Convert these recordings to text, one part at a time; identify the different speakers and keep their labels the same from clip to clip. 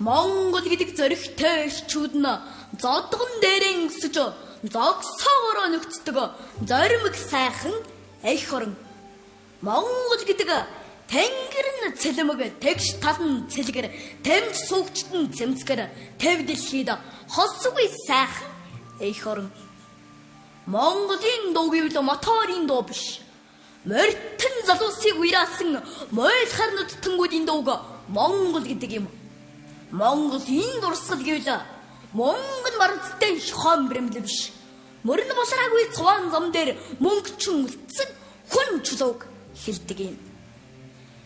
Speaker 1: Монгол гэдэг зоригтой эрчүүд нь зодгон дээрэн өсөж зогсоогоороо нөхцдөг зоримог сайхан эх орон. Монгол гэдэг тэнгэр нь цэлмэг, тэгш тал нь цэлгэр, тэмж суугчд нь цэмцгэр, тэв дэлхийд хосгүй сайхан эх орон. Монголын дуу гэвэл моторын дуу биш. Морьтон залуусыг уяраасан мойлохар нүдтэнгүүдийн дууг Монгол гэдэг юм. Монголын дурсгал гэвэл мөнгө баримттай шохон бэрэмэл биш. Мөрн бусраагүй цуван зам дээр мөнгөчөн үлдсэн хүн чулууг хэлдэг юм.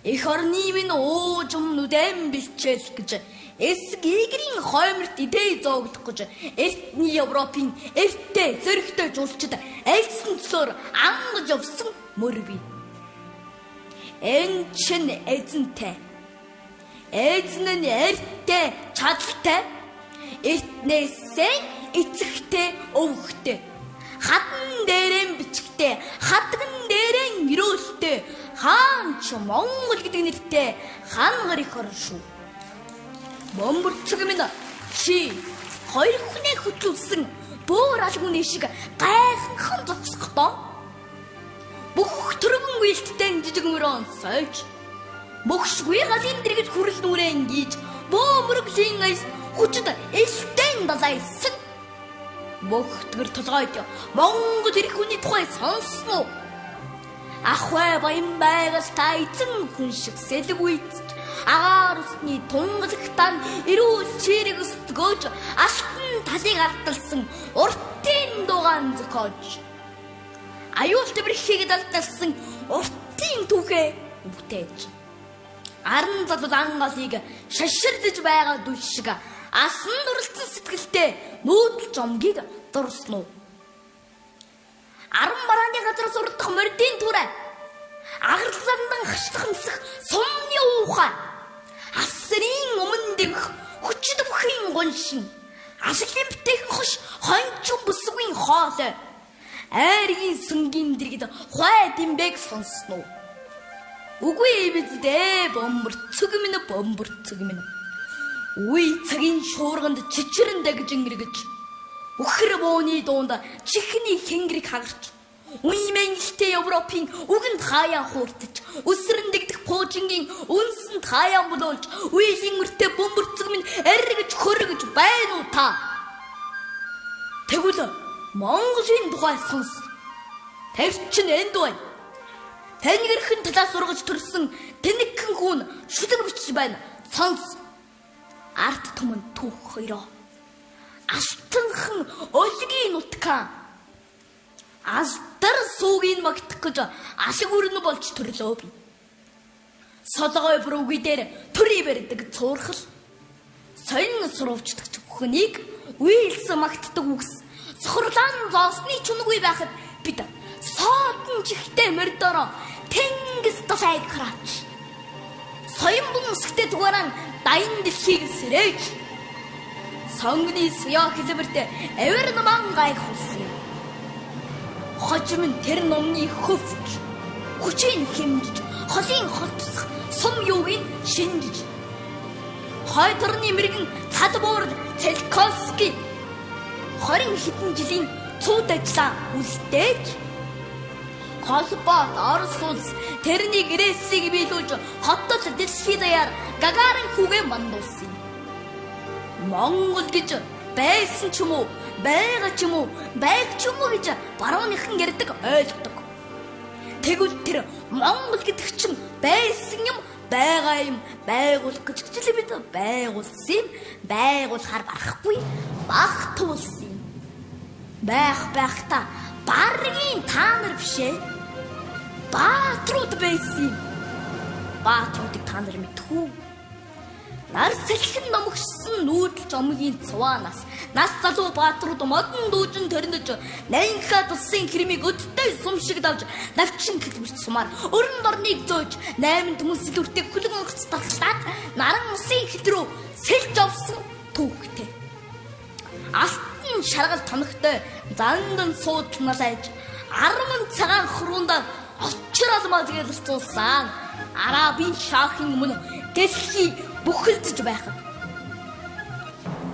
Speaker 1: Эх орны минь уужим нүдэн бэлчээл гэж эсэг игрийн хойморт идей зооглох гэж эртний Европын эртээ зөрөгтэй жуулчид альсан төлөөр ангаж явсан мөр бий. Эн чин эзэнтэй. Эзэн нь эртээ чадaltaй. Эртнээсээ эцэгтэй өвгтэй. Хадан дээрэн бичгтэй, хадган дээрэн өрөөлтэй, хаан ч Монгол гэдэг нэртэй хангар их орон шүү. Бөмбөрцөг минь чи хоёр хүнээ хөтлүүлсэн бөөр алгүний шиг гайханхан зогсохдоо бүх төргөн уйлттай жижиг мөрөн сольж мөгшгүй галын дэргэд хүрэл нүрэн гийж бөө мөрөглийн аяс хүчит элтэн далайсан мөхтгөр толгойд Монгол эрх хүний тухай сонссон уу? Ахвай баян байгаль та эзэн хүн шиг сэлэг үйдэж агаар усны тунгалагтан эрүүл чирэг өсгөөж алтан талыг алдалсан уртын дугаан зохиож аюул тэврэхийг далдалсан уртын түүхээ бүтээж аран залуу ангалыг шаширдэж байгаа дүл шиг асан дурлцсан сэтгэлтэй нүүдэл жомгийг дурсан уу? Аран барааны газар сурдах мордын түрэ агарландан хашлах нисэх сумны уухай асрын өмнө дэвх хүчит бүхийн гоншин асглын битээхэн хош хончин бүсгүй хоолой айргийн сүнгийн дэргэд хвай дэмбэг сонсно уу? Үгүй биз дээ, бомборцог минь, бомборцог минь. Үе цагийн шуурганд чичрэн дагж ингэргэж үхэр бууны дуунд чихний хингэрийг хагарч үе мэнгэлтэй Европын үгэнд хаяа хууртаж өсрөн дэгдэх пуужингийн үнсэнд хаяа булуулж үеийн мөртөө бөмбөрцөг минь эргэж хөргөж байна уу та? Тэгвэл Монголын тухай сонс. Тэр чинь энд байна. Тэнгэрхэн талаас ургаж төрсөн тэнэгхэн хүн шүлэг бичиж байна. Сонс. Ард түмэн түүх хоёроо. Алтанхан өлгийн нутгаа. Алдар суугийн магтах гэж алаг өрнө болж төрлөө би. Солгой бүрүүгүй дээр төрий барьдаг цуурхал. Сонин сурвчдаг бүхнийг уйлсан магтдаг үгс. Сохорлоон зоосны чүнгүй байхад бид содон чихтэй мордороо тэнгис далайг хараач. Соён бун үсгтэй дугаарaan даян дэлхийг сэрээж. Сонгоны суяа хэлбэрт авир наман гайхуулсан юм. Хожим нь тэр номны хөвч хүчийг хэмжиж, холын холтсох сум юуг нь шинжиж. Хой дорны мэрэгэн цад буурал Целковский 20 хэдэн жилийн цуд ажлаа үлдээж холбоот Орос улс тэрний Грецийг биелүүлж хотод дэлхий даяар Гагарин хүүгээ мандуулсан юм. Монгол гэж байсан ч юм уу, байгаа ч юм уу, байх ч юм уу гэж барууныхан ярьдаг ойлгодог. Тэгвэл тэр Монгол гэдэг чинь байсан юм, байгаа юм, байгуулах гэж хичээлээ бид байгуулсан юм, байгуулахаар барахгүй, багтуулсан юм. Байх байхдаа баргийн та нар биш ээ. Баатрууд байсан юм. Баатруудыг та нар мэдэх үү? Нар сэлхэн номгшсон нүүдэл жомгийн цуваанаас нас залуу баатрууд модон дүүжин торнож 80 улсын хэрмийг өдтэй сум шиг давж навчин хэлбэрт сумаар өрн дорныг зөөж 8 түмэн сэлүүртэй хүлэг онгоц дархлаад наран усын хил рүү сэлж овсон түүхтэй. Алтан шаргал тоногтой зандан суудал налайж арман цагаан хуруунд очрол мазгэлцуулсан Арабын шахын өмнө дэлхий бүхэлдэж байхад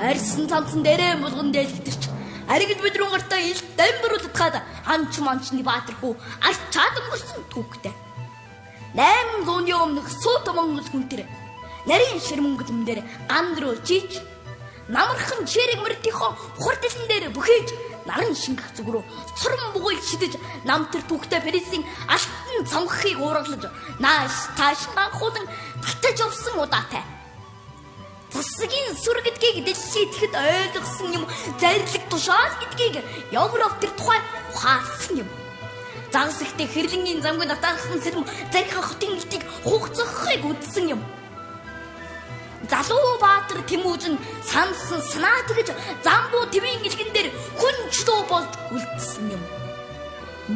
Speaker 1: Арьсан цамцан дээрээ мулган дээлгдэрч аригд бидрүүн гартаа ил дамбруулдахад анч манчны баатар хүү арчаад өнгөрсөн түүхтэй. 800-ны өмнөх суут монгол хүн тэр нарийн ширмөнгөлм дээр гандруу жиж намархан чирэг мөрдийнхөө хурдлан дээр бүхийж наран шингэх зүг рүү суран бугуйг шидэж нам тэр түүхтэй Парисын алтан цамхыг уураглаж нааш тааш анхуулан татаж явсан удаатай. Засгийн сүр гэдгийг дэлхийд тэгэхэд ойлгосон юм, зарлиг тушаал гэдгийг Европ тэр тухай ухаарсан юм. Загас ихтэй хэрлэнгийн замгүй натаарсан сэрм зарих хотын элтийг хугацхыг үзсэн юм. Залуу баатар Тэмүүжин сансан санаа тэгж замбуу твийн элгэн дээр хүн чөлөө болж үлдсэн юм.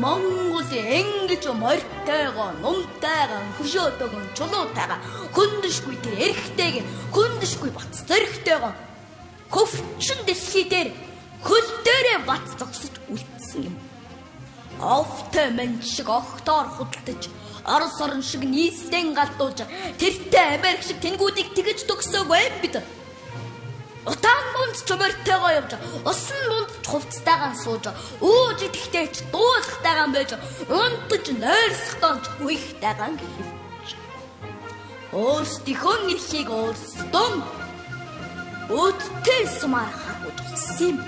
Speaker 1: Монгол ингэж морьтойгоо, нумтайгаа, хөшөөтэйгөө, чулуутайгаа, хөндөшгүй тэр эрхтэйг, хөндөшгүй бац зоригтойгоо хөвчин дэлхий дээр хөл дээрээ бац зогсож үлдсэн юм. Овтой мэн шиг огтоор худалдаж, Орос орн шиг нийслэн галдуулж, тэртээ Америк шиг тэнгүүдийг тэгэж төгсөөгүй юм бид. Утаан дунд ч морьтойгоо явж, усан дунд ч хувцастайгаа сууж, ууж идэхтэй ч дуулахтайгаа байж, унтаж нойрсохдоо ч гүйхтайгаа гэвч. Өөрсдийнхөө эрхийг өөрсдөө үүдтэй сумаар харгуул болсон юм.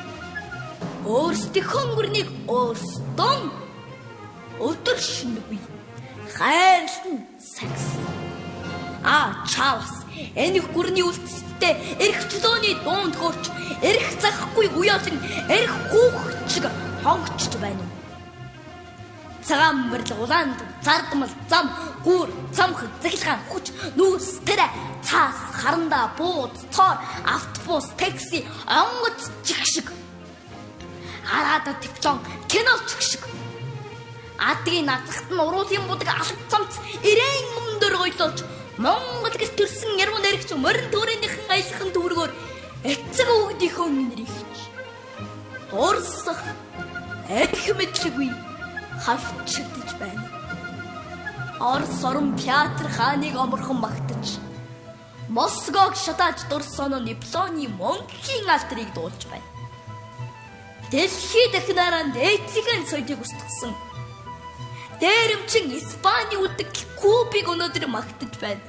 Speaker 1: Өөрсдийнхөө гүрнийг өөрсдөө өдөр шинэгүй хайрлан сагсан. А чавс энэ гүрний үлдсэлтэй эрх чөлөөний дуунд хөөрч эрх захгүй уяалан эрх хүүхд шиг хонгочж байна юм. Цагаан мөрл улаан зардмал зам гүүр цамх захилгаан хүч нүүрс тэрэ цаас харандаа бууз цоор автобус такси онгоц чих шиг араада төвлөн кино чих шиг адгийн наазахт нь уруулын будаг алт цамц ирээн өмдөр гойлолж Монгол гэр төрсөн яруу найрагч морин төөрийнхэн аялхан дүүргөөр эцэг өвгдийнхөө нэрийгч дурсах эх мэдлэггүй хавчигдаж байна. Орос орон Петр хааныг оморхон магтаж Москваг шатааж дурсан нь Наполеоны Монголын алдрыг дуулж байна. Дэлхий дахинараа нээцгийн соёлыг устгасан дээрэмчин Испани үлдэгдэл Кубыг өнөөдөр магтаж байна.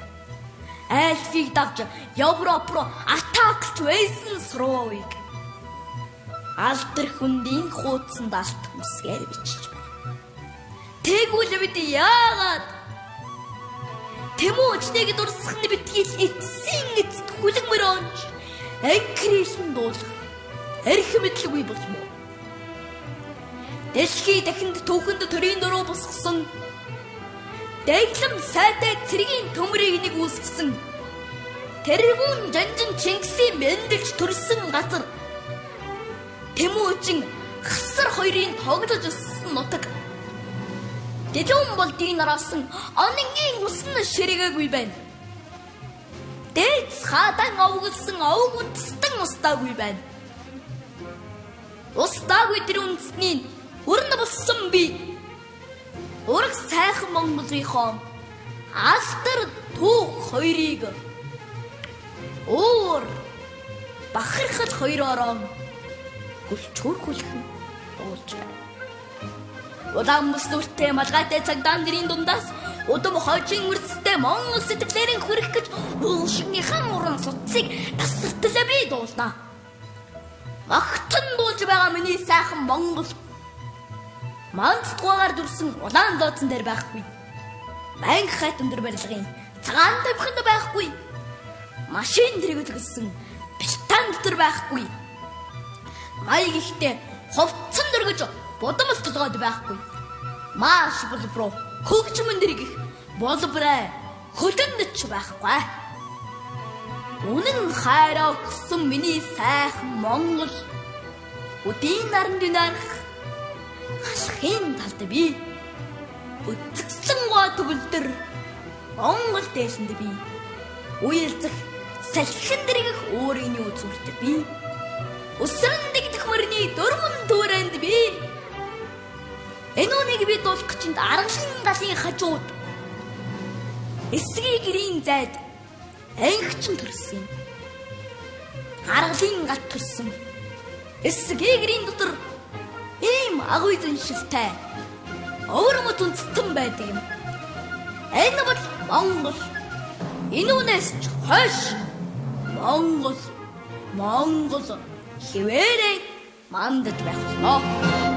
Speaker 1: Альфийг давж Европ руу атаклж байсан сурвыг алдар хүндийн хуудсанд алт мүсгээр бичиж байна. Тэгвэл бид яагаад Тэмүүжнийг дурсах нь битгий эцсийн эцэст хүлэг мөрөөнч анхирлэн дуулах эрх мэдлгүй болов уу? Дэлхий дахинд түүхэнд төрийн дөрөв босгосон дэглэм сайтай цэргийн төмрийг нэг үүсгэсэн тэргүүн жанжин Чингисийн мэндэлж төрсөн газар Тэмүүжин хасар хоёрын тоглож өссөн нутаг Дэлүүн болдгийн нараасан онгийн усан ширгээгүй байна. Дээд хадан овголсон овг үндэстэн устаагүй байна. Устаагүй тэр үндэстний өрн болсон би. Ураг сайхан Монголынхоо алдар түүх хоёрыг уур бахархал хоёроороо гүлчүүр хүлхэн дуулж байна. Улаан бүс нүртэй малгайтай цагдаа нэрийн дундаас удам хожин үрстэй Монгол сэтгэлээрэн хүрэх гэж уулшигнийхэн уран суцыг тасартлаа би дуулна. Магтан дуулж байгаа миний сайхан Монгол мандтгаагаар дүрсэн улаан лооцон дээр байхгүй. Мянга хайт өндөр барилгын цагаан тавхинд байхгүй. Машин тэргүүлсэн бэлтан дотор байхгүй. Маяг ихтэй хувцсан дөргөж бодомл толгойд байхгүй. Маш болбро хөгжмөн дэргэх болбрай хөлөнд ч байхгүй. Үнэн хайраа өгсөн миний сайхан Монгол үдийн наранд нарах халахын талд би үзэгсэн гоо төгөлдөр Монгол дээшэнд би уялзах салхин дэргэх өөрийн үзүүрт би өсрөн дэгдэх мөрний дөрвөн түүрэнд би энэ үнийг би дуулах гэж аргалан галын хажууд эсгийн гэрийн зайд анхичин төрсөн юм. Аргалын галт төрсөн. Эсэг гэрийн дотор ийм агуй заншилтай өвөрмөц үндэстэн байдаг юм. Энэ бол Монгол. Энэ үнээс ч хойш Монгол, Монгол хэвээрээ мандаж байх болно.